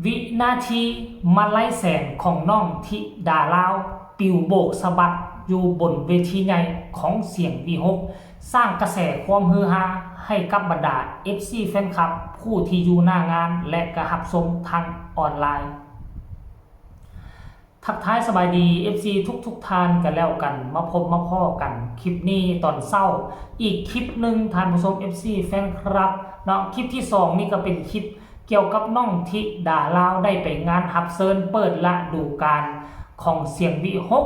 ວິນາທີມາໄລແສນຂອງນ້ອງທິດາລາວປິວໂບກສະບັດຢູ່ບົນເວທີໃຫຍ່ຂອງສຽງວີຫົກ ສ້າງກະແສຄວາມຮືຮາໃຫ້ກັບບັນດາເອັຟຊີແຟນຄລັບຜູ້ທີ່ຢູ່ໜ້າງານ ແລະ ກະຮັບຊົມທາງອອນລາຍ. ທັກທາຍສະບາຍດີເອັຟຊີທຸກໆທ່ານກັນແລ້ວກັນ ມາພົບມາພໍ້ກັນຄລິບນີ້ຕອນເຊົ້າອີກຄລິບໜຶ່ງ ທ່ານຜູ້ຊົມເອັຟຊີແຟນຄລັບເນາະ. ຄລິບທີສອງນີ້ກະເປັນຄລິບກ່ຽວກັບນ້ອງທິດາລາວໄດ້ໄປງານຮັບເຊີນເປີດລະດູການຂອງສຽງວິຫົກ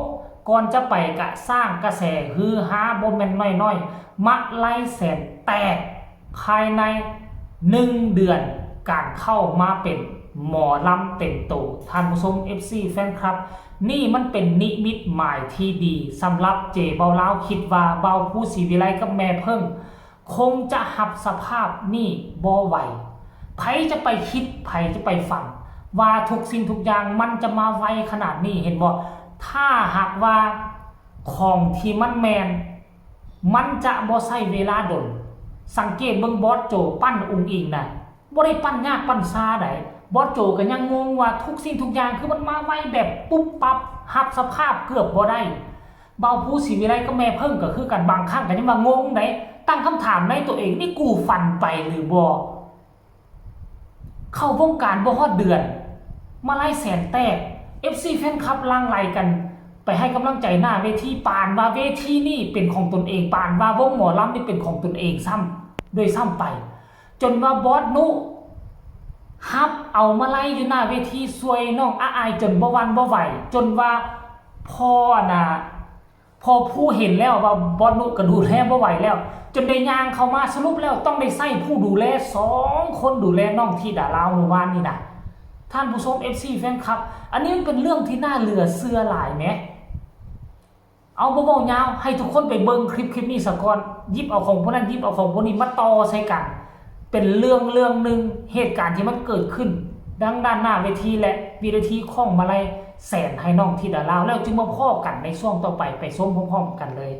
ກ່ອນຈະໄປກະສ້າງກະແສຮືຮາບໍ່ແມ່ນນ້ອຍໆ ມາໄລແສນແຕກ ພາຍໃນໜຶ່ງເດືອນການເຂົ້າມາເປັນໝໍລຳເຕັມໂຕ. ທ່ານຜູ້ຊົມເອັຟຊີແຟນຄລັບ ນີ້ມັນເປັນນິມິດໝາຍທີ່ດີສຳລັບເຈເບົາລາວ ຄິດວ່າບ່າວພູ ສີວິໄລ ກັບແມ່ເພິ່ງ ຄົງຈະຮັບສະພາບນີ້ບໍ່ໄຫວ. ໃຜຈະໄປຄິດ ໃຜຈະໄປຝັນວ່າທຸກສິ່ງທຸກຢ່າງມັນຈະມາໄວຂະໜາດນີ້ ເຫັນບໍ່? ຖ້າຫາກວ່າຂອງທີ່ມັນແມ່ນ ມັນຈະບໍ່ໃຊ້ເວລາດົນ. ສັງເກດເບິ່ງບອສໂຈປັ້ນອຸງອິງນະ ບໍ່ໄດ້ປັ້ນຍາກປັ້ນຊາໃດ. ບອສໂຈກະຍັງງົງວ່າທຸກສິ່ງທຸກຢ່າງຄືມັນມາໄວແບບປຸບປັບ ຮັບສະພາບເກືອບບໍ່ໄດ້. ບ່າວພູ ສີວິໄລ ກັບແມ່ເພິ່ງກະຄືກັນ ບາງຄັ້ງກະຍັງວ່າງົງໃດ ຕັ້ງຄຳຖາມໃນໂຕເອງ ນີ້ກູຝັນໄປຫຼືບໍ່? ເຂົ້າວົງການບໍ່ຮອດເດືອນ ມາໄລແສນແຕກ ເອັຟຊີແຟນຄລັບຫຼັ່ງໄຫຼກັນໄປໃຫ້ກຳລັງໃຈໜ້າເວທີ ປານວ່າເວທີນີ້ເປັນຂອງຕົນເອງ ປານວ່າວົງໝໍລຳນີ້ເປັນຂອງຕົນເອງຊ້ຳ ໂດຍຊ້ຳໄປ ຈົນວ່າບອສນຸຮັບເອົາມາໄລຢູ່ໜ້າເວທີ ຊ່ວຍນ້ອງອາອາຍຈົນບໍ່ຫວັ່ນບໍ່ໄຫວ ຈົນວ່າພໍ່ອັນນ່າ ພໍຜູ້ເຫັນແລ້ວວ່າບອສນຸກະດູແລບໍ່ໄຫວແລ້ວ ຈົນໄດ້ຍ່າງເຂົ້າມາ ສະຫຼຸບແລ້ວຕ້ອງໄດ້ໃຊ້ຜູ້ດູແລສອງຄົນດູແລນ້ອງທິດາລາວມື້ວານນີ້ນະ ທ່ານຜູ້ຊົມເອັຟຊີແຟນຄລັບ. ອັນນີ້ມັນເປັນເລື່ອງທີ່ໜ້າເຫຼືອເຊື່ອຫຼາຍແໝ. ເອົາ ບໍ່ເວົ້າຍາວ ໃຫ້ທຸກຄົນໄປເບິ່ງຄລິບ ຄລິບນີ້ສາກ່ອນ ຫຍິບເອົາຂອງຜູ້ນັ້ນ ຫຍິບເອົາຂອງຜູ້ນີ້ມາຕໍ່ໃສ່ກັນ ເປັນເລື່ອງເລື່ອງໜຶ່ງ ເຫດການທີ່ມັນເກີດຂຶ້ນ ທັງດ້ານໜ້າເວທີ ແລະ ວິນາທີຂອງມາໄລແສນໃຫ້ນ້ອງທິດາລາວ ແລ້ວຈຶ່ງມາພໍ້ກັນໃນຊ່ວງຕໍ່ໄປ ໄປຊົມພ້ອມໆກັນເລີຍ.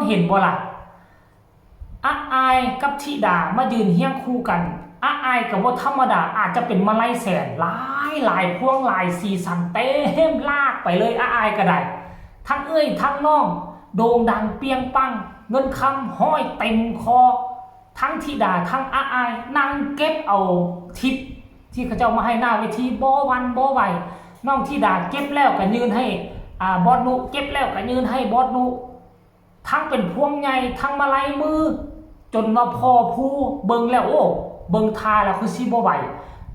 ເຫັນບໍ່ລະ? ອາອາຍກັບທິດາມາຢືນຮຽງຄູ່ກັນ, ອາອາຍກໍບໍ່ທຳມະດາ, ອາດຈະເປັນມາໄລແສນ ຫຼາຍໆພວງຫຼາຍສີສັນເຕັມລາກໄປເລີຍ, ອາອາຍກໍໄດ້ ທັງເອື້ອຍທັງນ້ອງ ໂດ່ງດັງປ່ຽງປັງ, ເງິນຄຳຫ້ອຍເຕັມຄໍ, ທັງທິດາທັງອາອາຍນັ່ງເກັບເອົາທິບທີ່ເຂົາເຈົ້າມາໃຫ້ໜ້າເວທີ ບໍ່ຫວັ່ນບໍ່ໄຫວ. ນ້ອງທິດາເກັບແລ້ວກໍຍື່ນໃຫ້ ອາ ບອດນຸ, ເກັບແລ້ວກໍຍື່ນໃຫ້ບອດນຸ. ທັງເປັນພວງໃຫຍ່ ທັງມາໄລມື ຈົນວ່າພໍ່ພູເບິ່ງແລ້ວ ໂອ້ ເບິ່ງທ່າແລ້ວຄືຊິບໍ່ໄຫວ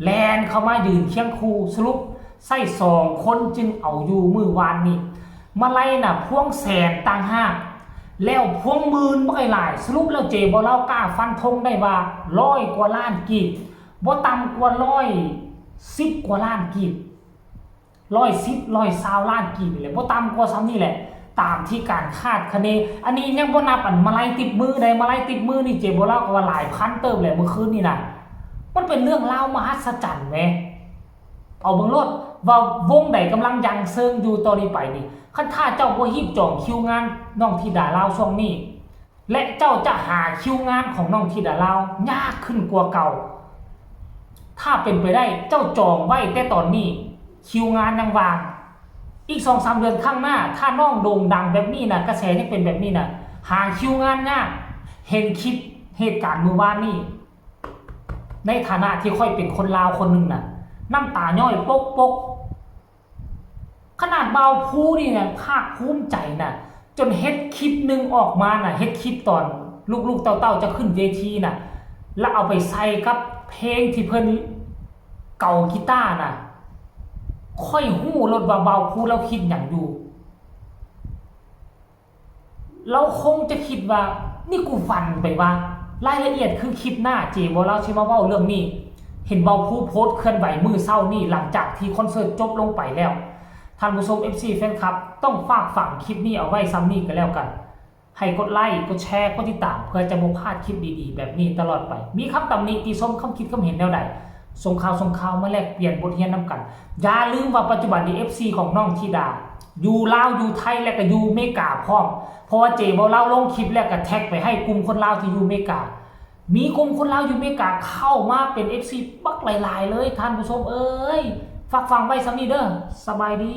ແລ່ນເຂົ້າມາຢືນຄຽງຄູ່. ສະຫຼຸບໃຊ້ສອງຄົນຈຶ່ງເອົາຢູ່ມື້ວານນີ້. ມາໄລນະພວງແສນຕ່າງຫາກ ແລ້ວພວງໝື່ນບັກຫຼາຍ. ສະຫຼຸບແລ້ວເຈບໍ່ລາວກ້າຟັນທົງໄດ້ວ່າຮ້ອຍກວ່າລ້ານກີບ ບໍ່ຕ່ຳກວ່າຮ້ອຍສິບກວ່າລ້ານກີບ. ຮ້ອຍສິບ ຮ້ອຍຊາວລ້ານກີບນີ້ແຫຼະ ບໍ່ຕ່ຳກວ່າສ່ຳນີ້ແຫຼະ ຕາມທີ່ການຄາດຄະເນ. ອັນນີ້ຍັງບໍ່ນັບອັນມາໄລຕິດມືໃດ໋ ມາໄລຕິດມືນີ້ເຈບໍ່ລາວກໍວ່າຫຼາຍພັນເຕີບແຫຼະມື້ຄືນນີ້ນະ. ມັນເປັນເລື່ອງລາວມະຫັດສະຈັນແມ. ເອົາເບິ່ງໂລດວ່າວົງໃດກຳລັງຍັງເຊີງຢູ່ຕໍ່ນີ້ໄປນີ້. ຄັນຖ້າເຈົ້າບໍ່ຮີບຈອງຄິວງານນ້ອງທິດາລາວຊ່ວງນີ້ ແລະ ເຈົ້າຈະຫາຄິວງານຂອງນ້ອງທິດາລາວຍາກຂຶ້ນກວ່າເກົ່າ. ຖ້າເປັນໄປໄດ້ ເຈົ້າຈອງໄວ້ແຕ່ຕອນນີ້ ຄິວງານຍັງວ່າງ. ອີກສອງສາມເດືອນຂ້າງໜ້າ ຖ້ານ້ອງໂດ່ງດັງແບບນີ້ນະ ກະແສຍັງເປັນແບບນີ້ນະ ຫາຄິວງານຍາກ. ເຫັນຄລິບເຫດການມື້ວານນີ້ ໃນຖານະທີ່ຂ້ອຍເປັນຄົນລາວຄົນໜຶ່ງນະ ນ້ຳຕາຍ້ອຍປົກໆ. ຂະໜາດບ່າວພູນີ້ນະ ພາກພູມໃຈນະ ຈົນເຮັດຄລິບໜຶ່ງອອກມານະ ເຮັດຄລິບຕອນລູກໆເຕົ້າໆຈະຂຶ້ນເວທີນະ ແລ້ວເອົາໄປໃສ່ກັບເພງທີ່ເພິ່ນເກົາກີຕານະ. ຂ້ອຍຮູ້ໂລດວ່າບ່າວພູລາວຄິດຫຍັງຢູ່. ລາວຄົງຈະຄິດວ່າ ນີ້ກູຝັນໄປວ່າ ລາຍລະອຽດຄືຄລິບໜ້າ ເຈບໍ່ລາວຊິມາເວົ້າເລື່ອງນີ້. ເຫັນບ່າວພູໂພສເຄື່ອນໄຫວມື້ເຊົ້ານີ້ ຫຼັງຈາກທີ່ຄອນເສີດຈົບລົງໄປແລ້ວ. ທ່ານຜູ້ຊົມ ເອັຟຊີ ແຟນຄລັບ ຕ້ອງຝາກຝັງຄລິບນີ້ເອົາໄວ້ສ່ຳນີ້ກໍແລ້ວກັນ. ໃຫ້ກົດໄລ, ກົດແຊ, ກົດຕິດຕາມ ເພື່ອຈະບໍ່ພາດຄລິບດີໆແບບນີ້ຕະຫຼອດໄປ. ມີຄຳຕຳໜິຕິຊົມ, ຄຳຄິດຄຳເຫັນແນວໃດ ສົ່ງຂ່າວ ສົ່ງຂ່າວມາແລກປ່ຽນບົດຮຽນນຳກັນ. ຢ່າລືມວ່າປັດຈຸບັນນີ້ ເອັຟຊີ ຂອງນ້ອງທິດາ ຢູ່ລາວ ຢູ່ໄທ ແລະ ກໍຢູ່ເມກາພ້ອມ. ເພາະວ່າເຈເວົ້າລາວລົງຄລິບແລ້ວກໍແທັກໄປໃຫ້ກຸ່ມຄົນລາວທີ່ຢູ່ເມກາ. ມີກຸ່ມຄົນລາວຢູ່ເມກາເຂົ້າມາເປັນ ເອັຟຊີ ບັກຫຼາຍໆເລີຍ ທ່ານຜູ້ຊົມເອີຍ. ຝາກຝັງໄວ້ສ່ຳນີ້ເດີ. ສະບາຍດີ.